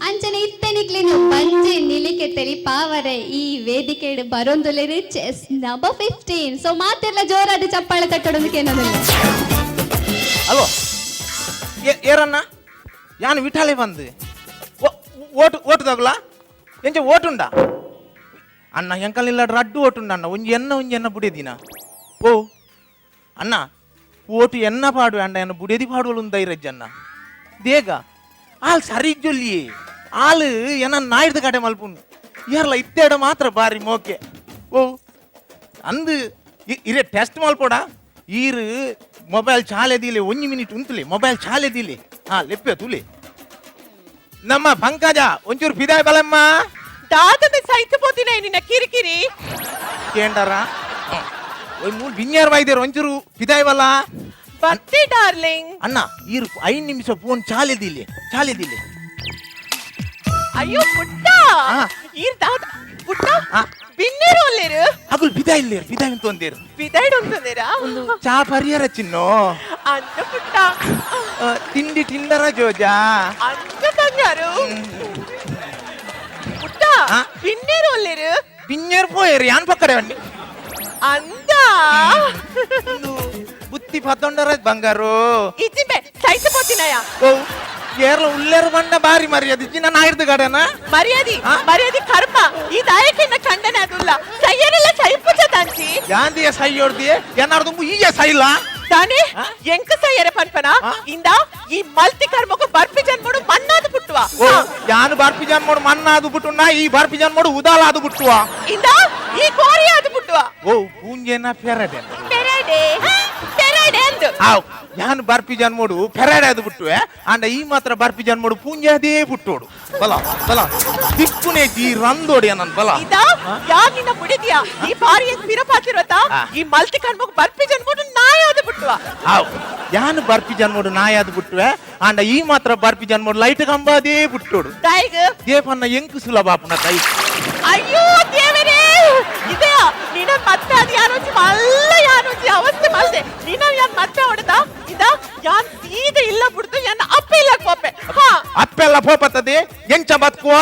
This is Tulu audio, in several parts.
ಅಂಚನೆ ಇತ್ತನಿಕ್ಲೇನು ಬಂಜೆ ನಿಲಿಕೆ ತೆಲಿಪಾವರೆ ಈ ವೇದಿಕೆ ಬರೊಂದುಲೇರು chess number 15. So ಮಾತೆಲ್ಲ ಜೋರಾದ ಚಪ್ಪಾಳೆ ತಟ್ಟಡೋದಕ್ಕೆ ಏನೋದಿಲ್ಲ. ಅಲ್ವೋ ಏರನ್ನ ಯಾನು ವಿಠಾಲೆ ಬಂದು ಓಟು ಓಟು ತಗಲ ಎಂಚ ಓಟುಂಡ ಅಣ್ಣ ಎಂಕಲ್ ಇಲ್ಲ ರಡ್ಡು ಓಟುಂಡ ಅಣ್ಣ ಒಂಜಿ ಎನ್ನ ಒಂಜಿ ಎನ್ನ ಬುಡಿದಿನ. ಓ ಅಣ್ಣ ಓಟು ಎನ್ನ ಪಾಡು ಅಣ್ಣ ಎನ್ನ ಬುಡಿದಿ ಪಾಡುವಲು ಧೈರ್ಯಜ್ಜಣ್ಣ ದೇಗ ಆಲ್ ಸರಿ ಜೊಲ್ಲಿ ಆಲ್ ಎನ್ನ ನಾಯ್ದು ಕಡೆ ಮಲ್ಪುಂಡು ಏರ್ಲ ಇತ್ತೇಡ ಮಾತ್ರ ಬಾರಿ ಮೋಕೆ. ಓ ಅಂದು ಇರೆ ಟೆಸ್ಟ್ ಮಲ್ಪೋಡ ಈರು ಮೊಬೈಲ್ ಚಾಲೆದಿಲೆ ಒಂಜಿ ಮಿನಿಟ್ ಉಂತುಲೆ ಮೊಬೈಲ್ ಚಾಲೆದಿಲೆ. ಹಾ ಲೆಪ್ಪೆ ತುಲೆ ನಮ್ಮ ಪಂಕಜ ಒಂಚೂರು ಫಿದಾಯ್ ಬಲಮ್ಮ. ದಾದನ ಸೈತ ಪೋತಿನ ನಿನ್ನ ಕಿರಿಕಿರಿ. ಕೇಂಡರ ಒಯ್ ಮೂರು ಬಿನ್ಯಾರ್ ವಾಯ್ದೇರು ಒಂಚೂರು ಫಿದಾಯ್ ಬಲ. ಬತ್ತಿ ಡಾರ್ಲಿಂಗ್. ಅಣ್ಣ ಈರು 5 ನಿಮಿಷ ಫೋನ್ ಚಾಲೆದಿಲೆ ಚಾಲೆದಿಲೆ. ಅಯ್ಯೋ ಪುಟ್ಟ. ಆ. ಈರ್ ದಾದ ಪುಟ್ಟ. ಆ. ಬಿನ್ನೇರು ಅಲ್ಲೇರು. ಅಗುಲ್ ಫಿದಾಯ್ ಇಲ್ಲೇರು ಫಿದಾಯ್ ಅಂತ ಒಂದೇರು. ಬಿದಾಯ್ಡ್ ఉంటుందేరా. ಚಾ ಪರಿಯರ ಚಿನ್ನೋ. అంత పుట్ట. ತಿಂಡಿ ತಿಂಡರ ಜೋಜಾ. అంత బంగారు పుట్ట. ಆ. బిన్నేరు అల్లేరు. ಬಿನ್ಯರ್ ಪೋಯರು ಯಾನ್ ಪಕ್ಕಡೆ ಬನ್ನಿ. అంత ಬುತ್ತಿ ಪತ್ತೊಂಡರ ಬಂಗಾರು. ಇಜ್ಜಿಂಬೆ ಸೈತ పోతినాయా. ಓ ಏರ್ಲ ಉಲ್ಲೇರು ಬಂಡ ಬಾರಿ ಮರ್ಯಾದೆ ಚಿನ್ನ ನಾಯಿರ್ದು ಗಡನ. మర్యాది. ಆ? మర్యాది కర్మ ಈ ದಾಯಕಿನ ಖಂಡನೆ ಅದುಲ್ಲ ಸೈಯರೆಲ್ಲ ಸೈಪುಚ ತಾಂಚಿ. ಯಾಂದಿಯ ಸೈಯೋರ್ದಿಯೇ ಏನಾರ್ದು ಈಯ ಸೈಲ. ತಾನೇ. ಆ? ಎಂಕ ಸೈಯರೆ ಪನ್ಪನ. ಆ? ಇಂದ ಈ ಮಲ್ತಿ ಕರ್ಮకు ಬರ್ಪಿ ಜನ್ಮಡು ಮಣ್ಣಾದ ಪುಟ್ಟುವ. ಓ ಯಾನು ಬರ್ಪಿ ಜನ್ಮೋಡು ಮಣ್ಣಾದು ಬಿಟ್ಟು ಈ ಬರ್ಪಿ ಜನ್ಮೋಡು ಉದಾಲಾದು ಬಿಟ್ಟುವ. ಇಂದ ಈ ಕೋರಿಯಾದ ಪುಟ್ಟುವ. ಓ ಪೂಂಜೆನ ಫೆರಡೆ. ಪೆರಡೆ ಪೆರಡೆ ಅಂದು. ಆವ್ ಯಾನು ಬರ್ಪಿ ಜನ್ಮೋಡು ಫೆರಡೆ ಅದು ಬಿಟ್ಟುವೆ ಅಂಡ ಈ ಮಾತ್ರ ಬರ್ಪಿ ಜನ್ಮೋಡು ಪೂಂಜೆ ಅದೇ ಬಿಟ್ಟೋಡು ಬಲ ಬಲ ದಿಕ್ಕುನೇ ಜೀ ರಂದೋಡಿ ನನ್ ಬಲ. ಇದ ಯಾರ್ ನಿನ್ನ ಬುಡಿದಿಯಾ ಈ ಬಾರಿ ಪಿರ ಪಾತಿರೋತ. ಆ. ಈ ಮಲ್ತಿ ಕರ್ಮకు ಬರ್ಪಿ ಜನ್ಮಡು ನಾಯಾದ ಪುಟ್ಟುವ. ಆವ್ ಯಾನು ಬರ್ಪಿ ಜನ್ಮೋಡು ನಾಯಾದು ಬಿಟ್ಟುವೆ ಅಂಡ ಈ ಮಾತ್ರ ಬರ್ಪಿ ಜನ್ಮೋಡು ಲೈಟ್ ಕಂಬ ಅದೇ ಬಿಟ್ಟೋಡು. ದಾಯಿಗ್. ದೇಪನ್ನ ಎಂಕು ಸುಲಭ ಆಪುನ ಕೈ. ಅಯ್ಯೋ ದೇವರೇ ಇದೆಯಾ ನಿನ್ನ ಮತ್ತೆ ಅದು ಯಾರೊಂಜಿ ಮಲ್ಲ ಯಾರೊಂಜಿ ಅವಸ್ಥೆ ಮಲ್ದೆ ನಿನ್ನ ಯಾನ್ ಮತ್ತೆ ಹೊಡೆದ ಇದ ಯಾನ್ ಸೀದ ಇಲ್ಲ ಬಿಡ್ದು ಯಾನ್ ಅಪ್ಪ ಇಲ್ಲ ಕೋಪೆ ಹಾ. ಅಪ್ಪೆಲ್ಲ ಪೋಪತ್ತದೆ ಎಂಚ ಬತ್ಕುವ.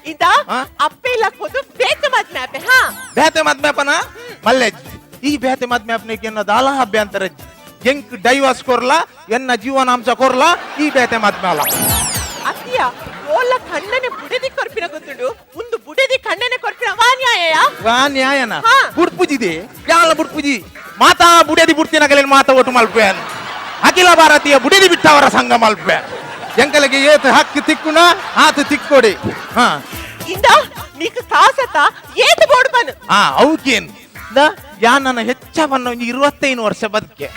ಇದ. ಆ? ಅಪ್ಪ ಇಲ್ಲ ಹೋದು ಬೇತ ಮದ್ಮೆ ಅಪ್ಪೆ ಹಾ. ಬೇತೆ ಮದ್ಮೆಪನ ಮಲ್ಲೆಜ್ ಈ ಬೇತೆ ಮದ್ಮೆಪನಿಗೆ ಎನ್ನ ದಾಲ ಅಭ್ಯಂತರ ಎಂಕ್ ಡೈವರ್ಸ್ ಕೊರ್ಲ ಎನ್ನ ಜೀವನಾಂಶ ಕೊರ್ಲ ಈ ಬೇತೆ ಮದ್ಮೇಲ. ಅತ್ತಿಯ ಓಲ ಕಣ್ಣನೆ ಬುಡದಿ ಕೊರ್ಪಿನ ಗೊತ್ತುಂಡು ಒಂದು ಬುಡದಿ ಕಣ್ಣನೆ ಕೊರ್ಪಿನ ವಾ ನ್ಯಾಯ. ವಾ ನ್ಯಾಯನ. ಹಾ. ಬುಡ್ಪುಜಿದೆ ಯಾಲ ಬುಡ್ಪುಜಿ ಮಾತಾ ಬುಡದಿ ಬುಡ್ತಿನಗಲೇನು ಮಾತಾ ಒಟ್ಟು ಮಲ್ಪೇನ್ ಅಖಿಲ ಭಾರತೀಯ ಬುಡಿದಿ ಬಿಟ್ಟವರ ಸಂಘ ಮಲ್ಪೆ ಎಂಕಲಿಗೆ ಏತು ಹಕ್ಕು ತಿಕ್ಕುನ ಆತು ತಿಕ್ಕೊಡಿ ಹಾ. ಇಂದ ನೀಕು ಕಾಸತ ಏತು ಬೋಡು ಬನ್ನು. ಆ ಅವಕೇನು ಯಾನನ ಹೆಚ್ಚ ಬನ್ನ ಒಂಜಿ 25 ವರ್ಷ ಬದುಕೆ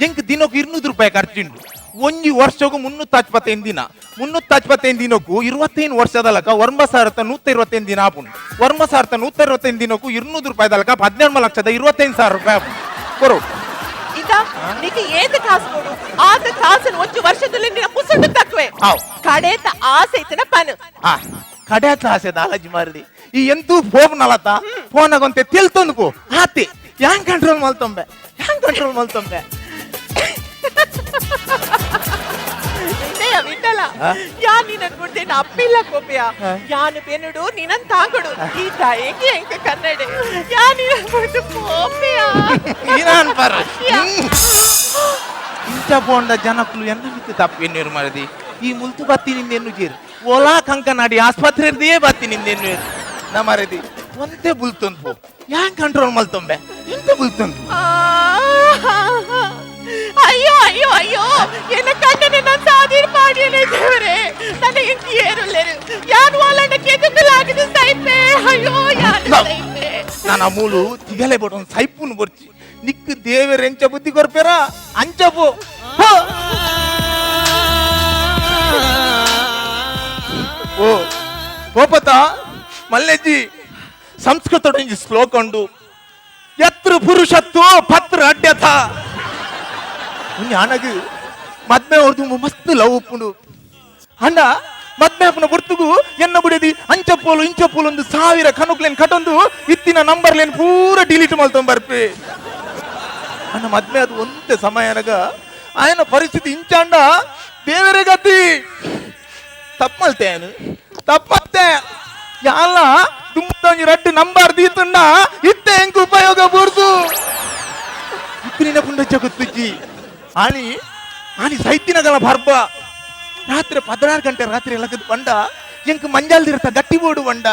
ಎಂಕ್ ದಿನಕ್ಕೂ 200 ರೂಪಾಯಿ ಖರ್ಚುಂಡು ಒಂಜಿ ವರ್ಷಕ್ಕೂ 365 ದಿನ 365 ದಿನಕ್ಕೂ 25 ವರ್ಷದಲಕ 9125 ದಿನ ಆಪುಂಡು 9125 ದಿನಕ್ಕೂ 200 ರೂಪಾಯಿ ದಲಕ 17,25,000 ರೂಪಾಯಿ ಆಪುಂಡು ಕೊರು. ಇದ ನೀಕು ಏತು ಕಾಸು ಕೊಡು ಆತ ಕಾಸನ್ನು ಒಂಜಿ ವರ್ಷದಲ್ಲಿ ನಿನ್ನ ಮುಸುಂಡು ತಕ್ಕುವೆ. ಆವ್. ಕಡೇತ ಆಸೆ ಇತ್ತನ ಪನು. ಆ ಕಡೆ ಆಸೆ ದಾಲಜಿ ಮಾರದಿ ಈ ಎಂತೂ ಫೋನ್ ನಲತ ಫೋನ್ ಆಗೊಂತೆ ತೆಲ್ತೊಂದು ಪೋ ಆತಿ ಯಾಂಗ್ ಕಂಟ್ರೋಲ್ ಮಲ್ತೊಂಬೆ ಯಾಂಗ್ ಕಂಟ್ರೋಲ್ ಮಲ್ತೊಂಬೆ. ವಿನಯ ವಿಠಲ. ಆ? ಯಾ ನಿನ್ನ ಗುಡ್ದೇನ ಅಪ್ಪಿಲ್ಲ ಕೋಪಿಯ. ಆ? ಯಾನು ಬೆನುಡು ನಿನ್ನನ್ ತಾಂಗುಡು ಈ ತಾಯಿಗೆ ಎಂಕ ಕನ್ನಡ ಯಾ ನಿನ್ನ ಗುಡ್ದು ಕೋಪಿಯ. ಈನಾನ್ ಪರ ಇಂಚ ಪೋಂಡ ಜನಕ್ಕಲು ಎನ್ನ ಮಿತ್ತು ತಪ್ಪು ಮಾರದಿ ಈ ಮುಲ್ತು ಬತ್ತಿ ನಿಂದೆನ್ನು ಜೇರು ಓಲಾ ಕಂಕನಾಡಿ ಆಸ್ಪತ್ರೆ ಬತ್ತಿ ನಿಂದೆನ್ನು ನಾ ಮಾರದಿ ಒಂತೆ ಬುಲ್ತೊಂದು ಪೋ ಯಾಂಗ್ ಕಂಟ್ರೋಲ್ ಮಲ್ತೊಂಬೆ ಎಂತ ಬುಲ್ತೊಂದು. ಆ, ಅಯ್ಯೋ ಅಯ್ಯೋ ಅಯ್ಯೋ ಎನ್ನ ಕಣ್ಣನೆ ನಾನು ಸಾದಿರ್ ಪಾಡಿಯನೆ ದೇವರೇ ನನ್ನ ಎಂಕಿ ಏರುಲ್ಲೇರು ಯಾನು ಓಲಂಡ ಕೆದುಕಲಾಗಿದೆ ಸೈಪೆ ಅಯ್ಯೋ ಯಾನು ಸೈಪೆ. ನಾನು ಆ ಮೂಲು ತಿಗಲೆ ಬೋಟ ಒಂದು ಸೈಪುನು ಬೊರ್ಚಿ ನಿಕ್ಕು ದೇವೆರ್ ಎಂಚ ಬುದ್ಧಿ ಕೊರ್ಪೇರ ಅಂಚ ಪೋ ಹೋ. ಓ ಪೋಪತ ಮಲ್ಲೆಜ್ಜಿ ಸಂಸ್ಕೃತ ಒಂಜಿ ಶ್ಲೋಕ ಉಂಡು ಎತ್ರ ಪುರುಷತ್ವ ಪತ್ರ ಅಡ್ಯಥ ಒಂಜಿ ಆನಗ್ ಮದ್ಮೆ ಹೊರ್ದು ಮಸ್ತ್ ಲವ್ ಉಪ್ಪುಂಡು ಅಣ್ಣ. ಮದ್ಮ್ಯಾಪನ ಬುರ್ತುಗು ಎನ್ನ ಬುಡದಿ ಅಂಚಪ್ಪೋಲು ಇಂಚಪ್ಪೋಲು ಒಂದು 1000 ಕನುಕ್ಲೇನ್ ಕಟೊಂದು ಇತ್ತಿನ ನಂಬರ್ಲೇನ್ ಪೂರ ಡಿಲೀಟ್ ಮಲ್ತೊಂಬರ್ಪೆ. ಅಣ್ಣ ಮದ್ಮೆ ಅದು ಒಂದೇ ಸಮಯನಗ ఆయన ಪರಿಸ್ಥಿತಿ ಇಂಚಾಂಡ ದೇವರೇ ಗತಿ. ತಪ್ಪಲ್ತೇನು ತಪ್ಪತ್ತೆ ಯಾಲ ದುಮ್ಮತ್ತೊಂಜಿ ರಡ್ಡು ನಂಬರ್ ದೀತುಂಡ ಇತ್ತೆ ಎಂಕ್ ಉಪಯೋಗ ಬೂರ್ದು ಇತ್ತಿನ ಪುಂಡ ಜಗತ್ತುಜ್ಜಿ ಆನಿ ಆನಿ ಸೈತಿನಗಲ ಬರ್ಬ ರಾತ್ರಿ 16 ಗಂಟೆ ರಾತ್ರಿ ಲಕ್ಕದ ಬಂಡ ಎಂಕ್ ಮಂಜಲ್ ದಿರತ ಗಟ್ಟಿ ಬೋಡು ಬಂಡ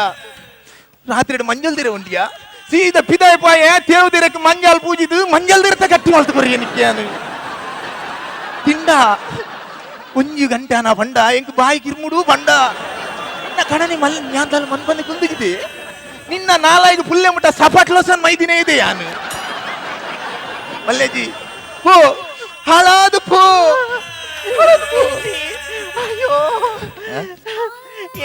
ರಾತ್ರಿ ಮಂಜಲ್ ದಿರ ಉಂಡಿಯಾ ಸೀದ ಪಿದಾಯ ಪಾಯ ತೇವು ದಿರಕ್ಕೆ ಮಂಜಾಲ್ ಪೂಜಿದು ಮಂಜಲ್ ದಿರತ ಗಟ್ಟಿ ಮಲ್ತು ಕೊರಿಯ ನಿಕ್ಯಾನು ತಿಂಡ ಒಂಜಿ ಗಂಟೆ ಅನ ಬಂಡ ಎಂಕ್ ಬಾಯಿ ಕಿರ್ಮುಡು ಬಂಡ ನಿನ್ನ ಕಣನಿ ಮಲ್ ನ್ಯಾಂದಲ್ ಮನ್ಪಂದು ಕುಂದಿಗಿದೆ ನಿನ್ನ ನಾಲಾಯ್ದು ಪುಲ್ಲೆ ಮುಟ್ಟ ಸಪಾಟ್ಲೋಸನ್ ಮೈದಿನೇ ಇದೆ ಯಾನು ಮಲ್ಲೇಜಿ ಪೋ ಹಾಳಾದು ಪೋ ಹಾಳಾದು ಪೋ. ಅಯ್ಯೋ,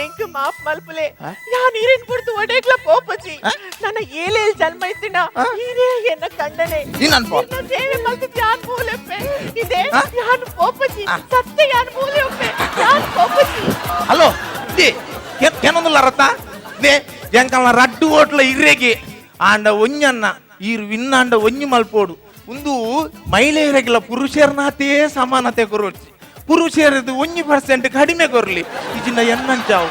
ಎಂಕ್ ಮಾಪ್ ಮಲ್ಪುಲೆ. ಯಾನ್ ಈರೆನ್ ಪುಡ್ದು ಒಡೆಗ್ಲ ಪೋಪಜಿ. ನನ್ನ ಏಲೇಲ್ ಜನ್ಮ ಇತ್ತಿನ ಈರೇ ಎನ್ನ ಕಂಡನೆ. ನೀನ್ ಅನ್ಪೋ. ನಿನ್ನ ಸೇವೆ ಮಲ್ತಿದ್ ಯಾನ್ ಮೂಲೆಪ್ಪೆ ಇದೆ. ಆ? ಯಾನ್ ಪೋಪಜಿ. ಆ. ಸತ್ಯ ಯಾನ್ ಮೂಲೆಪ್ಪೆ, ಯಾನ್ ಪೋಪಜಿ. ಹಲೋ they ಕೆನೊಂದುಲ್ಲ ರತ್ನ they ಎಂಕಲ್ನ ರಡ್ಡು ಓಟ್ಲ ಇರ್ರೆಗೆ ಆಂಡ ಒಂಜನ್ನ ಈರು ವಿನ್ನಾಂಡ ಒಂಜಿ ಮಲ್ಪೋಡು. ಉಂದು ಮಹಿಳೆಯರಿಗೆಲ್ಲ ಪುರುಷರ್ನಾತೇ ಸಮಾನತೆ ಕೊರೋಚಿ, ಪುರುಷರದು 1% ಕಡಿಮೆ ಕೊರ್ಲಿ ಇಜಿನ ಎನ್ನಂಚಾವು.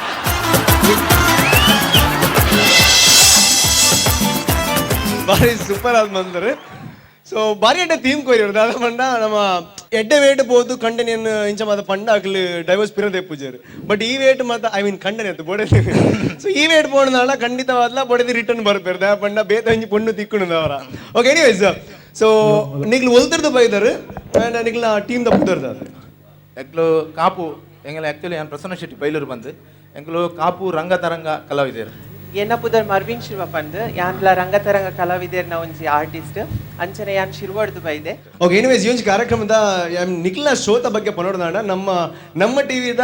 ಬಾರಿ ಸೂಪರ್ ಆದ್ ಬಂದರೆ. ಸೊ ಬಾರಿ ಎಡ್ಡೆ ಥೀಮ್ ಕೊಯ್ಯರು ದಾದ ಪಂಡ ನಮ್ಮ ಎಡ್ಡೆ ವೇಟ್ ಪೋದು ಕಂಡನಿಯನ್ನು ಇಂಚ ಮಾತ ಪಂಡ ಅಕ್ಲು ಡೈವರ್ಸ್ ಪಿರದೆ ಪೂಜಾರು. ಬಟ್ ಈ ವೇಟ್ ಮಾತ I mean ಕಂಡನಿ ಅಂತ ಬೋಡೆ. ಸೊ ಈ ವೇಟ್ ಪೋಣದಾಳ ಖಂಡಿತವಾದ್ಲ ಬೊಡೆದಿ ರಿಟರ್ನ್ ಬರ್ಪೇರು ದಾ ಪಂಡ ಬೇತ ಒಂಜಿ ಪೊಣ್ಣು ತಿಕ್ಕುಣದ ಅವರ. Okay, anyways, so ನಿಗ್ಲು ಒಲ್ತಿರ್ದು ಬೈದರು ಅಂಡ್ ನಿಗ್ಲ ಟೀಮ್ ದ ಪುದರ್ದ ಅದು. ಎಂಕ್ಲು ಕಾಪು ಎಂಗಲ ಆಕ್ಚುಲಿ ನಾನು ಪ್ರಸನ್ನ ಶೆಟ್ಟಿ ಬೈಲೂರು ಬಂದು ಎಂಕ್ಲು ಕಾಪು ರಂಗತರಂಗ ಕಲಾವಿದರು. ಎನ್ನ ಪುದರ್ ಮರ್ವಿನ್ ಶಿವ ಪಂದ್. ಯಾನ್ಲ ರಂಗತರಂಗ ಕಲಾವಿದರ್ನ ಒಂಜಿ ಆರ್ಟಿಸ್ಟ್. ಅಂಚನೆ ಯಾನ್ ಶಿರ್ವಡ್ದು ಬೈದೆ. ಓಕೆ, ಎನಿವೇಸ್, ಈ ಒಂಜಿ ಕಾರ್ಯಕ್ರಮದ ನಿಖಿಲ್ನ ಶೋತ ಬಗ್ಗೆ ಪನೋಡ್ದಾಂಡ ನಮ್ಮ ನಮ್ಮ ಟಿವಿದ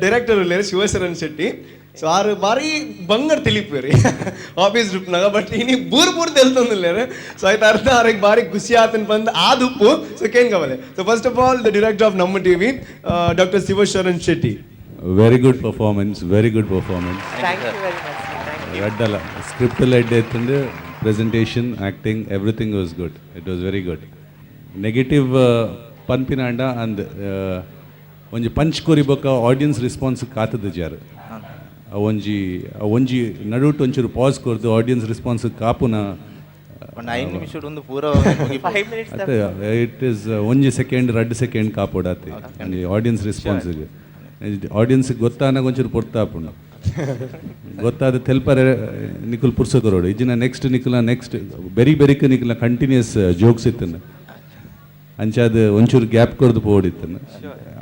ಡೈರೆಕ್ಟರ್ ಉಲ್ಲೇರು ಶಿವಶರಣ್ ಶೆಟ್ಟಿ. ಸೊ ಆರು ಬಾರಿ ಬಂಗಾರ ತಿಳಿಪೇರಿ ಆಫೀಸ್ ರೂಪ್ನಾಗ. ಬಟ್ ಇನಿ ಬೂರ್ ಬೂರ್ ತೆಲ್ತೊಂದುಲ್ಲೇರು. ಸೊ ಆಯ್ತು ಅರ್ಧ ಆರಿಗೆ ಬಾರಿ ಖುಷಿ ಆತನ್ ಬಂದು ಆ ದುಪ್ಪು. ಸೊ ಕೇನ್ ಕವಲೆ. So first of all, the director of Namma TV, doctor Shivasharan Shetty. Very good performance, very good performance. Thank you very much, thank you. ರಡ್ಡಲ್ಲ script ಎಲ್ಲ ಎಡ್ಡೆ ಇತ್ತಂದ್ರೆ presentation, acting, everything was good. It was very good. Negative ಪನ್ಪಿನಾಂಡ ಅಂದ್ ಒಂಜಿ punch ಕೊರಿ ಬೊಕ್ಕ audience response ಕಾತದ jar ಒಂಜಿ ಒಂಜಿ ನಡುಟು ಒಂಚೂರು ಪಾಸ್ ಕೊರ್ದು ಆಡಿಯನ್ಸ್ ರೆಸ್ಪಾನ್ಸ್ ಕಾಪುನ. ಒಂದು 5 ನಿಮಿಷ ಒಂದು ಪೂರ. 5 minutes. ಅತ್ತೆ, it is ಒಂಜಿ ಸೆಕೆಂಡ್ ರಡ್ಡು ಸೆಕೆಂಡ್ ಕಾಪೋಡಾತಿ ಒಂಜಿ audience response. Audience ಗೊತ್ತಾನಾಗ ಒಂಚೂರು ಪೊರ್ತಾಪುಂಡು. ಗೊತ್ತಾದ ತೆಲ್ಪರೆ ನಿಕುಲ್ ಪುರ್ಸಕೊರೋಡು ಇಜ್ಜಿನ ನೆಕ್ಸ್ಟ್ ನಿಕುಲ ನೆಕ್ಸ್ಟ್ ಬೆರಿ ಬೆರಿಕ್ ನಿಕುಲ ಕಂಟಿನ್ಯೂಸ್ ಜೋಕ್ಸ್ ಇತ್ತನ. ಅಂಚಾದ ಒಂಚೂರು ಗ್ಯಾಪ್ ಕೊರ್ದು ಪೋಡಿತ್ತನ.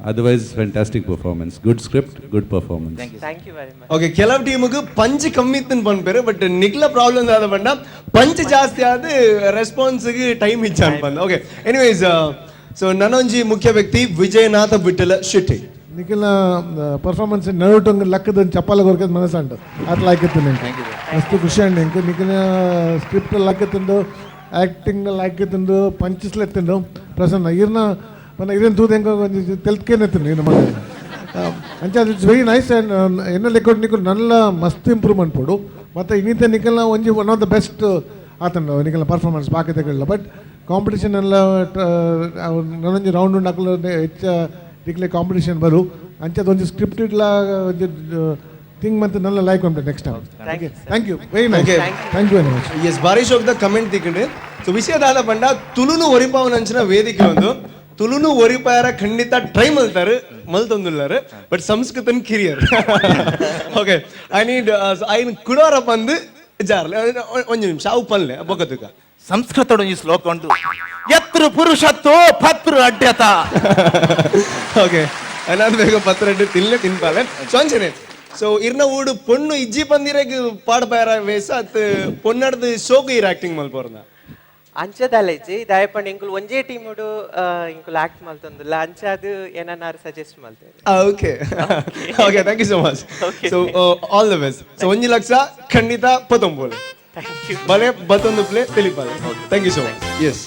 Otherwise fantastic performance, good script, good performance. Thank you very much. Okay, ಕೆಲವು ಟೀಮ್ಗೆ ಪಂಚ್ ಕಮ್ಮಿ ಇತ್ತು ಪನ್ಪೇರು. ಬಟ್ ನಿಕ್ಲ ಪ್ರಾಬ್ಲಮ್ ಆದ ಪಂಡ ಪಂಚ್ ಜಾಸ್ತಿ ಆದ ರೆಸ್ಪಾನ್ಸ್ಗೆ ಟೈಮ್ ಇಚ್ಚ ಅನ್ಪಂದ. Okay, anyways, so ನನೊಂಜಿ ಮುಖ್ಯ ವ್ಯಕ್ತಿ ವಿಜಯನಾಥ ವಿಠಲ ಶೆಟ್ಟಿ. ನಿಖಿಲ್ನ ಪರ್ಫಾರ್ಮೆನ್ಸ್ ನಡುಟಂಗ್ ಲಕ್ಕದ ಚಪ್ಪಾಲ ಕೊರಕದ ಮನಸ್ಸಂಟು ಆತ ಲಾಯ್ಕಿತ್ತು ನಿಂಗೆ ಮಸ್ತ್ ಖುಷಿ ಅಂಡ್ ಇಂಕ ನಿಖಿಲ್ನ ಸ್ಕ್ರಿಪ್ಟ್ ಲಾಯ್ಕಿತ್ತಂದು, ಆ್ಯಕ್ಟಿಂಗ್ ಲಾಯ್ಕಿತ್ತಂದು, ಪಂಚಸ್ ಎತ್ತಂಡು. ಪ್ರಸನ್ನ ಈರ್ನ ಪನ್ನ ಇದೇನು ತೂದು ಹೆಂಗ ಒಂಜಿ ತೆಲ್ತ್ಕೇನೆತ್ತಂಡು ಈರ್ನ ಮಗ ಅಂಚ. It's very nice and ಎನ್ನ ಲೆಕ್ಕ ನಿಖಿಲ್ ನಲ್ಲ ಮಸ್ತ್ ಇಂಪ್ರೂವ್ಮೆಂಟ್ ಪೋಡು. ಮತ್ತು ಇನ್ನಿತ ನಿಖಲ್ನ ಒಂಜಿ one of the best ಆತಂಡು ನಿಖಲ್ನ performance ಬಾಕಿ ತಗೊಳ್ಳ. ಬಟ್ ಕಾಂಪಿಟೇಷನ್ ಎಲ್ಲ ನನೊಂಜಿ ರೌಂಡ್ ಉಂಡು ಅಕ್ಲು ಹೆಚ್ಚ ನಿಕ್ಲೆ ಕಾಂಪಿಟೇಷನ್ ಬರು. ಅಂಚದ ಒಂಜಿ ಸ್ಕ್ರಿಪ್ಟ್ ಇಡ್ಲ ಒಂಜಿ ಥಿಂಗ್ ಮತ್ತೆ ನಲ್ಲ ಲೈಕ್ ಉಂಟು next time. Thank you, very nice. Okay. Thank you very much. S, ಬಾರಿ ಶೋಕ್ದ ಕಮೆಂಟ್ ತಿಕ್ಕಂಡು. ಸೊ ವಿಷಯದಾದ ಪಂಡ ತುಳುನು ಒರಿಪಾವನಂಚಿನ ವೇದಿಕೆ ಒಂದು ತುಳುನು ಒರಿಪಾಯರ ಖಂಡಿತ ಟ್ರೈ ಮಲ್ತಾರೆ ಮಲ್ತೊಂದುಲ್ಲಾರು. ಬಟ್ ಸಂಸ್ಕೃತನ್ ಕಿರಿಯರ್. Okay, I need ಐನ್ ಕುಡೋರ ಬಂದು ಜಾರ್ಲೆ ಒಂಜಿ ನಿಮಿಷ ಅವು ಪನ್ಲೆ ಬೊಕತುಕ. ಸಂಸ್ಕೃತದ ಈ ಶ್ಲೋಕ ಉಂಟು ಯತ್ರ ಪುರುಷತ್ವ ಪತ್ರ ಅಡ್ಯತ. ಓಕೆ, ನಾನು ಬೇಗ ಪತ್ರ ತಿನ್ಲೆ ತಿನ್ಪಾಲೆ. ಸೊ ಅಂಚನೆ ಸೊ ಇರ್ನ ಊಡು ಪೊಣ್ಣು ಇಜ್ಜಿ ಪಂದಿರೆಗ್ ಪಾಡ್ ಬಾಯರ ವೇಸ ಅತ್ ಪೊನ್ನಡ್ದು ಶೋಕು ಇರ್ ಆಕ್ಟಿಂಗ್ ಮಲ್ಪೋರ್ನ? ಅಂಚದಲ್ಲಜ್ಜಿ ದಯಪಂಡ ಇಂಕುಲು ಒಂಜೇ ಟೀಮುಡು ಇಂಕುಲು ಆಕ್ಟ್ ಮಲ್ತೊಂದುಲ್ಲ. ಅಂಚಾದ್ ಏನನ್ನಾರು suggest ಮಲ್ತೇವೆ. Okay okay, thank you so much. So all the best. So 1 lakh ಖಂಡಿತ ಪತ್ತೊಂಬೋಲೆ. Thank you. ಬಲೆ ಬತ್ತೊಂದು play ತಿಳಿಪಾಲೆ. Thank you so much. Yes.